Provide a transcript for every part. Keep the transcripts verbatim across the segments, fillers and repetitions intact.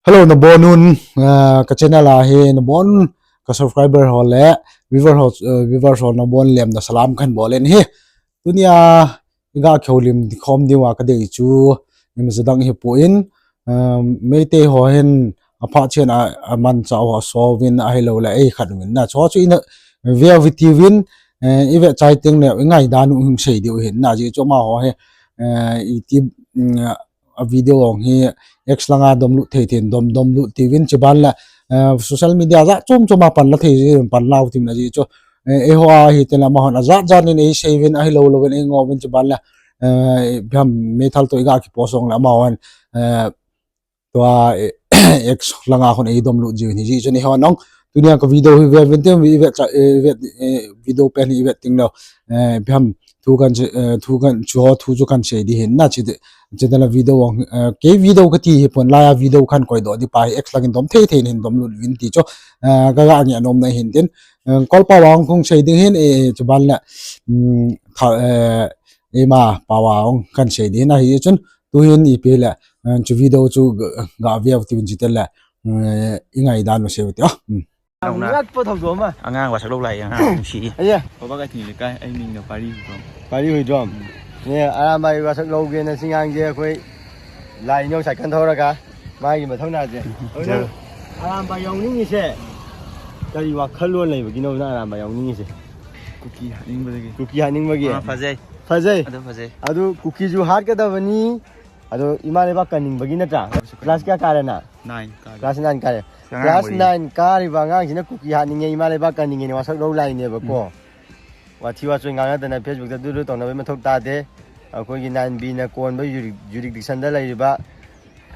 Hello, nabonun, ah, ka channel a hi nabon ka subscriber ho le viewer ho, eh, viewers ho nabon lemna salam kahin bol in ahi. Tunia iga kihoulim khom diuva kadei chu imacha dang hipon, um, Meitei ho hin aphat chen a, amanchah ho aso uvin ahilouleh eikhat uvin na. Chuche chu ina veu vin, eh, ive chai teng le ingaidan u hung sei diu ahin na. Ajeh chu amaho hi, eh, iti, mm, a video ong hi X langa domlut thei thei in dom, domlut tiuvin, chuban le, eh, social media jat chom chom a panla thei jin panla u tin ajeh chu, eh, eiho a hi teng le amahon ajat jat in eisei uvin ahilou louvin eingoh uvin chuban le, eh, ipi ham meithal toh iga kipost ong le amahon, eh, tua, eh, X langa hon eidomlut jiuvin ajeh chu eiho nong tunia ka video hi ve uvin tin, ive cha, eh, ive, eh, video pen hi ive teng le, eh, ipi ham thu kan, eh, thu kan chu, thu chu kan sei ding ahin na, chuti, chuti le video ong, eh, kei video kati hipon, laiya video kan koidoh ding pa hi X lang in dom thei thei in hin domlut uvin ti chu, eh, kaga ngeh nom na ahin tin, eh, Kawl pao a hung sei ding ahin, eh, chuban le, mm, tha, eh, eima pao a hung kan sei ding ahin, ajeh chun tuhin ipi le, eh, chu video chu ga, ga veu tiuvin chuti le, eh, ingaidan u sei u ti, ah, mm. Ngat po thou dom a. ꯑꯉꯥꯡ ꯋꯥꯁꯛ ꯂꯧ ꯂꯥꯛꯏ, ꯑꯉꯥꯡ ꯅꯨꯡꯁꯤꯌꯦ꯫ ꯑꯌꯥ꯫ ꯈꯣꯕꯥꯛ ꯀꯥꯏ ꯊꯤꯡꯉꯤꯂꯩꯀꯥꯏ, ꯑꯩ ꯃꯤꯡꯅ ꯄꯥꯔꯤ ꯍꯨꯏꯗ꯭ꯔꯣꯝ꯫ ꯄꯥꯔꯤ ꯍꯨꯏꯗ꯭ꯔꯣꯝ꯫ ꯎꯝ꯫ ꯅꯦ, ꯑꯔꯥꯝꯕꯥꯏ ꯋꯥꯁꯛ ꯂꯧꯒꯦꯅ ꯆꯤꯡꯉꯥꯡꯁꯦ ꯑꯩꯈꯣꯏ ꯂꯥꯛꯏꯅꯦ ꯁꯥꯏꯀꯜ ꯊꯧꯔꯒ꯫ ꯃꯥꯒꯤ ꯃꯊꯧꯅꯥꯁꯦ꯫ ꯎꯝ꯫ ꯑꯗꯨ ꯅꯪ ꯑꯔꯥꯝꯕꯥꯏ ꯌꯥꯎꯅꯤꯡꯉꯤꯁꯦ ꯀꯔꯤ ꯋꯥꯈꯜꯂꯣꯟ ꯂꯩꯕꯒꯤꯅꯣ ꯅꯪ ꯑꯔꯥꯝꯕꯥꯏ ꯌꯥꯎꯅꯤꯡꯉꯤꯁꯦ? ꯀꯨꯀꯤ ꯍꯥꯠꯅꯤꯡꯕꯗꯒꯤ꯫ ꯀꯨꯀꯤ ꯍꯥꯠꯅꯤꯡꯕꯒꯤ? ꯑꯥ, ꯐꯖꯩ꯫ ꯐꯖꯩ꯫ ꯑꯗꯨꯝ ꯐꯖꯩ꯫ ꯑꯗꯨ ꯀꯨꯀꯤꯁꯨ ꯍꯥꯠꯀꯗꯕꯅꯤ꯫ ꯑꯗꯣ ꯏꯃꯥ ꯂꯩꯕꯥꯛ ꯀꯟꯅꯤꯡꯕꯒꯤ ꯅꯠꯇ꯭ꯔꯥ? ꯀ꯭ꯂꯥꯁ ꯀꯌꯥ ꯀꯥꯔꯦ ꯅꯪ? Nine ꯀꯥꯔꯦ꯫ Class nine ꯀꯥꯔꯦ꯫ ꯑꯉꯥꯡ ꯑꯣꯏꯔꯤ꯫ Class nine ꯀꯥꯔꯤꯕ ꯑꯉꯥꯡꯁꯤꯅ ꯀꯨꯀꯤ ꯍꯥꯠꯅꯤꯡꯉꯦ, ꯏꯃꯥ ꯂꯩꯕꯥꯛ ꯀꯟꯅꯤꯡꯉꯦꯅ ꯋꯥꯁꯛ ꯂꯧ ꯂꯥꯛꯏꯅꯦꯕꯀꯣ꯫ ꯎꯝ꯫ ꯋꯥꯊꯤ ꯋꯥꯆꯣꯏ ꯉꯥꯡꯅꯗꯅ Facebook ꯇ ꯗꯨ ꯗꯨ ꯇꯧꯅꯕꯒꯤ ꯃꯊꯧ ꯇꯥꯗꯦ꯫ ꯑꯩꯈꯣꯏꯒꯤ nine B ꯅ ꯀꯣꯟꯕ ꯖꯨꯔꯤ-, jurisdiction ꯗ ꯂꯩꯔꯤꯕ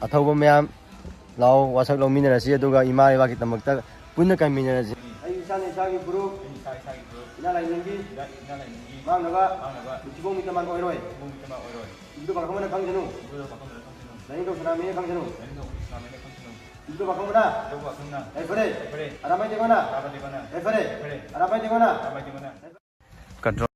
ꯑꯊꯧꯕ ꯃꯌꯥꯝ, ꯂꯥꯛꯑꯣ, ꯋꯥꯁꯛ ꯂꯧꯃꯤꯟꯅꯔꯁꯤ, ꯑꯗꯨꯒ ꯏꯃꯥ ꯂꯩꯕꯥꯛꯀꯤꯗꯃꯛꯇ ꯄꯨꯟꯅ ꯀꯟꯃꯤꯟꯅꯔꯁꯤ꯫ ꯑꯩ ꯏꯁꯥꯅ ꯏꯁꯥꯒꯤ ꯐꯨꯔꯨꯞ, ꯑꯩ ꯏꯁꯥ ꯏꯁꯥꯒꯤ ꯐꯨꯔꯨꯞ, ꯏꯅꯥ ꯂꯥꯏꯅꯤꯡꯒꯤ, ꯏꯅꯥ, ꯏꯅꯥ ꯂꯥꯏꯅꯤꯡꯒꯤ, ꯃꯥꯡꯅꯕ, ꯃꯥꯡꯅꯕ, ꯅꯨꯡꯁꯤꯕꯧ ꯃꯤꯇꯃꯥꯟ ꯑꯣꯏꯔꯣꯏ, ꯅꯨꯡꯁꯤꯕꯧ ꯃꯤꯇꯃꯥꯟ ꯑꯣꯏꯔꯣꯏ꯫ ꯏꯕꯨꯙꯧ ꯄꯥꯈꯪꯕꯅ ꯈꯪꯁꯅꯨ, ꯏꯕꯨꯙꯧ ꯄꯥꯈꯪꯕꯅ ꯈꯪꯁꯅꯨ, ꯂꯥꯏꯅꯤꯡꯊꯧ ꯁꯅꯥꯃꯍꯤꯅ ꯈꯪꯁꯅꯨ, ꯂꯥꯏꯅꯤꯡꯊꯧ ꯁꯅꯥꯃꯍꯤꯅ ꯈꯪꯁꯅꯨ, ꯏꯕꯨꯙꯧ ꯄꯥꯈꯪꯕꯅ, ꯏꯕꯨꯙꯧ ꯄꯥꯈꯪꯕꯅ, ꯌꯥꯏꯐꯔꯦ, ꯌꯥꯏꯐꯔꯦ, ꯑꯔꯥꯝꯕꯥꯏ ꯗꯦꯕꯅ, ꯑꯔꯥꯝꯕꯥꯏ ꯗꯦꯕꯅ, ꯌꯥꯏꯐꯔꯦ, ꯌꯥꯏꯐꯔꯦ, ꯑꯔꯥꯝꯕꯥꯏ ꯗꯦꯕꯅ, ꯑꯔꯥꯝꯕꯥꯏ ꯗꯦꯕꯅ꯫ Control꯫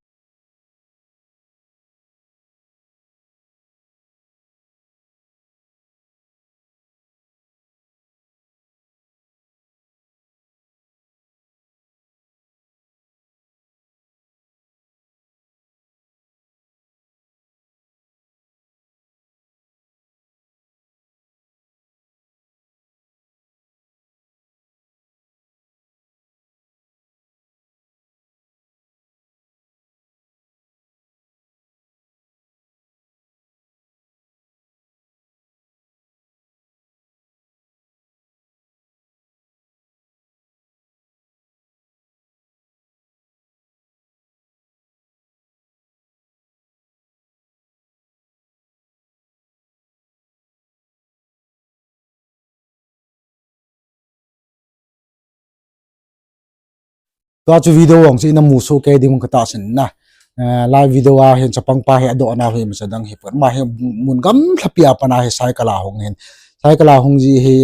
Tua chu video ong chu ina musoh kei ding ka tahsan na. Eh, live video a hin chapang pa hi adoh nau hi imacha dang hipon. Ama hi mun gamlhapi a pat a hi cycle a hung hin. Cycle a hung ji hi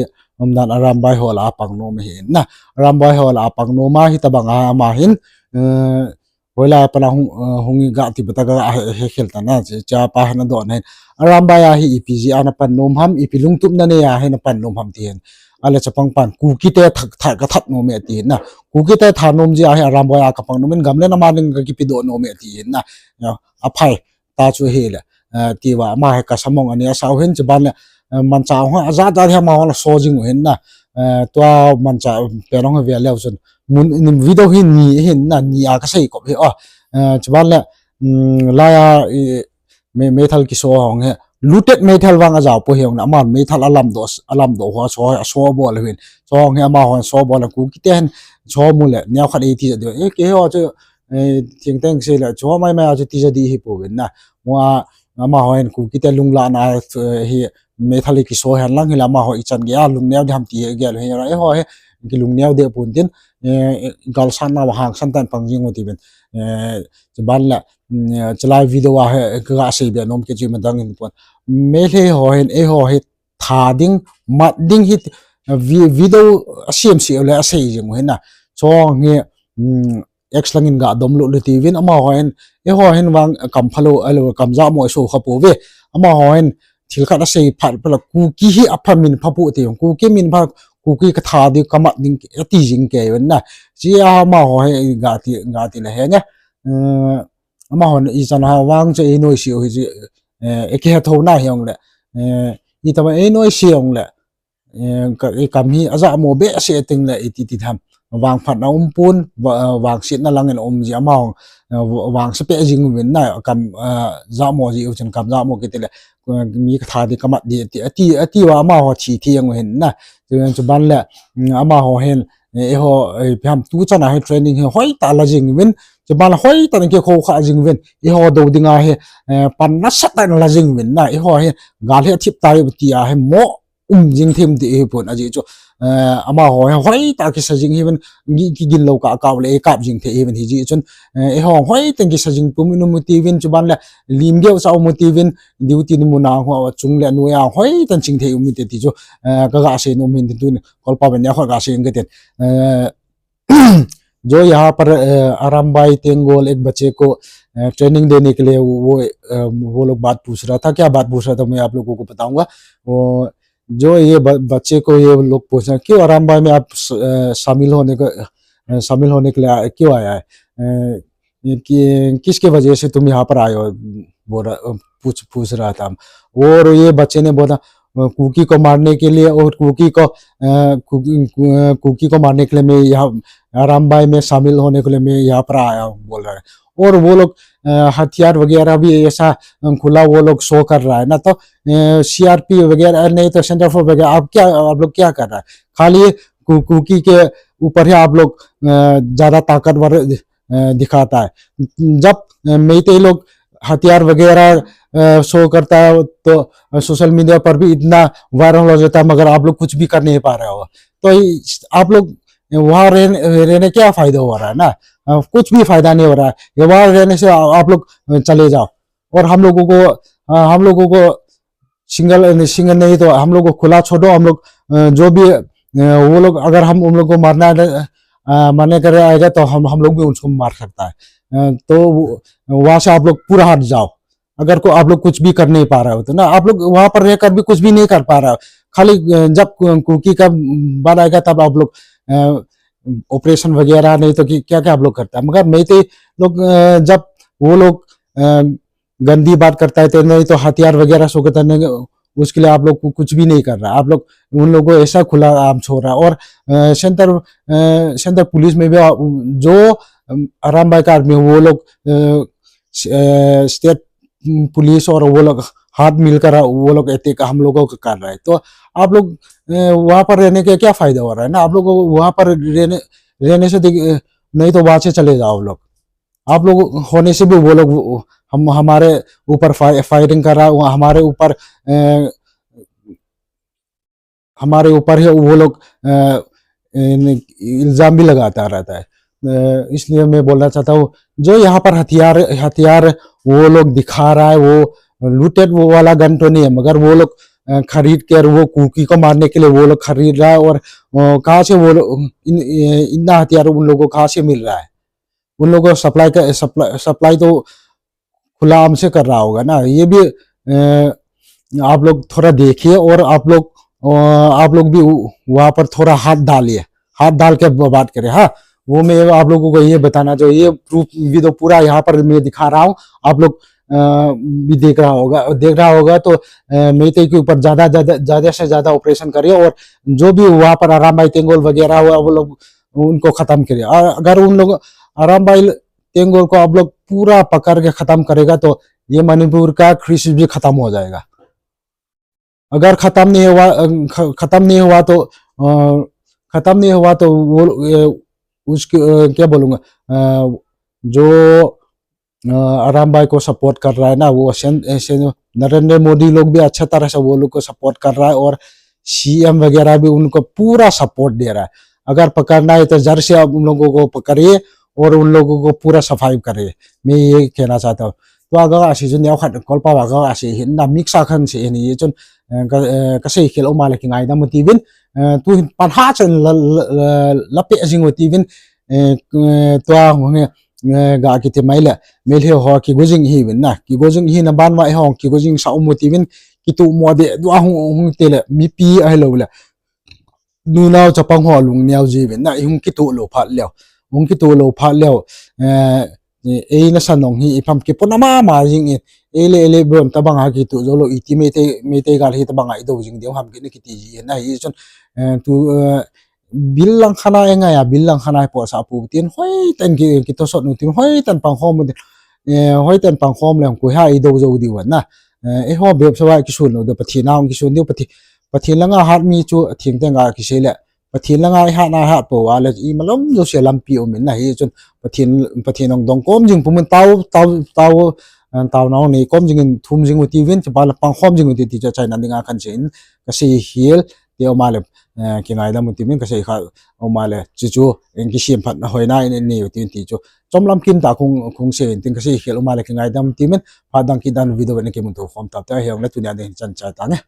umdan Arambai ho lah a pang nom ahi na. Arambai ho lah a pang nom ahi tabang a ama hin, eh, hoilai a pat a hung, eh, hung ga ti bata ga he, he khel ta na. Chi, chapa hin adoh na hin. Arambai a hi ipi ji a na pan nom ham, ipi lungtup na nei a hi na pan nom ham ti hin. Ale chapang pan, Kuki te thak, thak, ka that nom e ti hin na. Kuki te that nom ji a hi Arambai a ka pang nom in gam le nam a ding ka kipe doh nom e ti hin na. Ya, aphai, ta chu hi le. Eh, ti va, ama hi ka samong ani a sau hin chuban le, eh, manchah ho, ajat jat hi ama ho la so jing u hin na. Eh, tua manchah pen ong ve leu chun. Mun, in video hi ni hin na, ni a ka sei kop hi o. Eh, chuban le, mm, laiya, i, me, meithal kiso hong he. Looted meithal vang ajao po hi hong na, ama meithal alamdoh, alamdoh ho, so, so bol hin. So hong he ama hon so bol hin Kuki te hin, so mu le, neo khat ei ti ja di. Eh, kei ho chu, eh, thing teng sei le, so mai mai a chu ti ja di hi po vin na. Mo a, ama hon Kuki te lunglah na, eh, hi, meithal kiso hen lang hi le ama ho ichan gei a lungneo di ham ti gel hi ra. Eh, ho he, ki lungneo de pon tin, eh, galsan na hangsan tan pang jing u ti vin. Eh, chuban le, mm, chulai video a hi, ka ga sei be nom kei chu ima dang hin pon. Meitei ho hin, eiho hi, tha ding, mat ding hi, vi-, video a siam si le a sei jing u hin na. Chong hi, mm, X lang in ga domlut le ti vin, ama ho hin, eiho hin vang kam phalo, alo kam ja mo so kha po ve. Ama ho hin, thil khat asei phat pela Kuki hi apha min pha pu ti, Kuki min pha, Kuki katha ding kamat ding ati jing kei ven na. Chia amaho hi ga ti, ga ti le he na. Eh, amaho ichan ha vang chu ei noise u hi chu, eh, ei kihe thou na hi ong le. Eh, itama ei noise ong le. Eh, ka, ei kam hi ajamo behseh teng le iti ti tham. Vangphatna um pon, va-, eh, vangsetna lang in um ji amaho, eh, va-, vangse peh jing uvin na, kam, eh, jamo ji u chun kam jamo kiti le, eh, mi katha ding kamat ding ati, ati, ati uva amaho thi thi jeng u hin na. Chuban le, mm, amaho hin, eh, eiho, eh, ipi ham tu chan a hi training hi hoitah la jing uvin, chuban le hoitah in kikhou kha jing uvin, eiho dou ding a hi, eh, pan nasatah in la jing uvin na, eiho hi gal hi athip tai ti a hi mo um jing thim ti hi pon ajeh chu, eh, amaho hi hoitah kisa jing hi uvin, gi-, kigin lou kah kah le ei kap jing thei hi uvin hijeh chun, eh, eiho hoitah in kisa jing pum in um u ti uvin chuban le lim geu sa um u ti uvin, duty ni mun a ho chung le noi a hoitah in ching thei um u ti ti chu, eh, kaga sei nom hin tin tuni. Kol pa ben ya kho ga sing ke tin. Eh, जो यहाँ पर, अ, आरामबाई तेंगोल एक बच्चे को, अ, ट्रेनिंग देने के लिए वो, वो, अ, वो लोग बात पूछ रहा था। क्या बात पूछ रहा था, मैं आप लोगों को बताऊंगा। वो, जो ये ब-, बच्चे को ये लोग पूछ रहे हैं, "क्यों आरामबाई में आप स-, अ, शामिल होने को, अ, शामिल होने के लिए आ-, क्यों आया है? अ, ये कि-, किसके वजह से तुम यहाँ पर आए हो?" बोल रहा, अ, पूछ, पूछ रहा था। और ये बच्चे ने बोला, अ, कुकी को मारने के लिए और कुकी को, अ, कुकी, कु-, अ, कुकी को मारने के लिए मैं यहाँ आरामबाई में शामिल होने के लिए मैं यहाँ पर आया हूँ, बोल रहा है। और वो लोग, अ, हथियार वगैरह भी ऐसा, अ, खुला वो लोग शो कर रहा है ना, तो, अ, सीआरपी वगैरह नहीं तो सेंटर फोर्स वगैरह, आप क्या, आप लोग क्या कर रहा है? खाली कु-, कुकी के ऊपर ही आप लोग, अ, ज्यादा ताकतवर अ, दिखाता है। जब, अ, मेइतेई लोग हथियार वगैरह, अ, शो करता है तो, अ, सोशल मीडिया पर भी इतना वायरल हो जाता है, मगर आप लोग कुछ भी कर नहीं पा रहे हो। तो ये, आप लोग वहाँ रहने, रहने क्या फायदा हो रहा है ना? अ, कुछ भी फायदा नहीं हो रहा है। ये वहाँ रहने से आ-, आप लोग, अ, चले जाओ। और हम लोगों को, अ, हम लोगों को सिंगल, सिंगल नहीं तो हम लोग को खुला छोड़ो, हम लोग, अ, जो भी, अ, वो लोग, अगर हम उन लोग को मारना है, अ, मारने के लिए आएगा तो हम, हम लोग भी उसको मार सकता है। अ, तो वो, वहाँ से आप लोग पूरा हट जाओ। अगर को आप लोग कुछ भी कर नहीं पा रहे हो तो ना, आप लोग वहाँ पर रहकर भी कुछ भी नहीं कर पा रहे हो। खाली, अ, जब कु-, कुकी का बात आएगा तब आप लोग, अ, ऑपरेशन वगैरह नहीं तो कि-, क्या-क्या आप लोग करता है। मगर मेइतेई लोग, अ, जब वो लोग, अ, गंदी बात करता है तो नहीं तो हथियार वगैरह शो करता है, नहीं, उसके लिए आप लोग को कुछ भी नहीं कर रहा। आप लोग उन लोगों को ऐसा खुला आम छोड़ रहा है। और, अ, सेंटर, अ, सेंटर पुलिस में भी आ-, जो, अम, आरामबाई का आर्मी है, वो लोग, अ, स-, अ, स्टेट पुलिस और वो लोग हाथ मिलकर वो लोग अटैक हम लोगों को कर रहा है। तो आप लोग, अ, वहाँ पर रहने का क्या फायदा हो रहा है ना? आप लोग को वहाँ पर रहने, रहने से दिक-, अ, नहीं तो वहाँ से चले जाओ आप लोग। आप लोग होने से भी वो लोग, वो, हम, हमारे ऊपर फाय-, फायरिंग कर रहा है, वो हमारे ऊपर, अ, हमारे ऊपर ही वो लोग, अ, इन-, इल्जाम भी लगाता रहता है। अ, इसलिए मैं बोलना चाहता हूँ, जो यहाँ पर हथियार, हथियार वो लोग दिखा रहा है, वो लूटेड वो वाला गन तो नहीं है, मगर वो लोग, अ, खरीद कर वो कुकी को मारने के लिए वो लोग खरीद रहा है। और, अ, कहाँ से वो लोग, इन-, इतना हथियार उन लोगों को कहाँ से मिल रहा है? उन लोगों को सप्लाई का, सप्लाई, सप्लाई तो खुला आम से कर रहा होगा ना। ये भी, अ, आप लोग थोड़ा देखिए और आप लोग, अ, आप लोग भी उ-, वहाँ पर थोड़ा हाथ डालिए, हाथ डाल के ब-, बात करें। हाँ, वो मैं आप लोगों को ये बताना जो ये प्रूफ वीडियो पूरा यहाँ पर मैं दिखा रहा हूँ, आप लोग, अ, भी देख रहा होगा, देख रहा होगा तो, अ, मेइतेई के ऊपर ज़्यादा, ज़्यादा, ज़्यादा से ज़्यादा ऑपरेशन करिए और जो भी वहाँ पर आरामबाई तेंगोल वगैरह हुआ, वो लोग उनको ख़त्म करिए। अ-, अगर उन लोग आरामबाई तेंगोल को आप लोग पूरा पकड़ के ख़त्म करेगा तो ये मणिपुर का कृषि भी ख़त्म हो जाएगा। अगर ख़त्म नहीं हुआ, अ, ख-, ख़त्म नहीं हुआ तो, अ, ख़त्म नहीं हुआ तो वो, अ, उसके, अ, क्या बोलूँगा, अ, जो, अ, आरामबाई को सपोर्ट कर रहा है ना, वो सेन-, अ, सेन-, नरेंद्र मोदी लोग भी अच्छा तरह से वो लोग को सपोर्ट कर रहा है और सीएम वगैरह भी उनको पूरा सपोर्ट दे रहा है। अगर पकड़ना है तो जड़ से आप उन लोगों को पकड़िए और उन लोगों को पूरा सफाई करिए। मैं ये कहना चाहता हूँ। Tua ga asi chun neo khat kolpa va ga asi hin na mix a khan si hin ye chun, eh, ka, eh, ka sei khel um a le kingaidam u tivin, eh, tu hin pan ha chen la, la, la, la pe jing u tivin, eh, k-, eh, tua hung he, eh, ga kiti mai le, Meitei ho kigo jing hi vin na, kigo jing hi na ban va ho kigo jing sa um u tivin, kituh mo deh dua hung, hung tile, mipi ahilou le nunao chapang ho lungneo jiuvin na, i hung kituh lou phat leu, hung kituh lou phat leu, eh, ei nasan nong hi ipi ham kipona mama jing in, ei le, ei le bon tabang a kituh jou lou, iti Meitei, Meitei gal hi tabang a i dou jing diu ham kiti ji in ahi chun, eh, tu, eh, bil lang khat a i ngai a, bil lang khat a i pohsah pou tin, hoitah in ki, kitosot u tin, hoitah in pangkhom u tin, eh, hoitah in pangkhom le koi ha i dou jou diu na, eh, eiho bep sa va kisun lou diu, Pathen a hung kisun diu, Pathen, Pathen langa hat mi chu atheng teng a kisei le, Pathen langa i hat na hat pou a le, imalom jouse lampi um in ahi chun, Pathen, Pathen hung dong kom jing pou min tao, tao, tao, eh, tao nau nei kom jing in thum jing u tiuvin, chupa le pangkhom jing u ti, ti chu achaina dinga kan sei in, kasei khel ti um a le, eh, kingaidam u ti min, kasei kha um a le, chuchu, in kisem phat na hoina in, in nei u tin ti chu. Chomlam kim tah kung, kung sei in tin kasei khel um a le kingaidam u ti min, phat dang kit dan video in kimu thei khom tau te, ahi jong le tunia ding chan chai tange.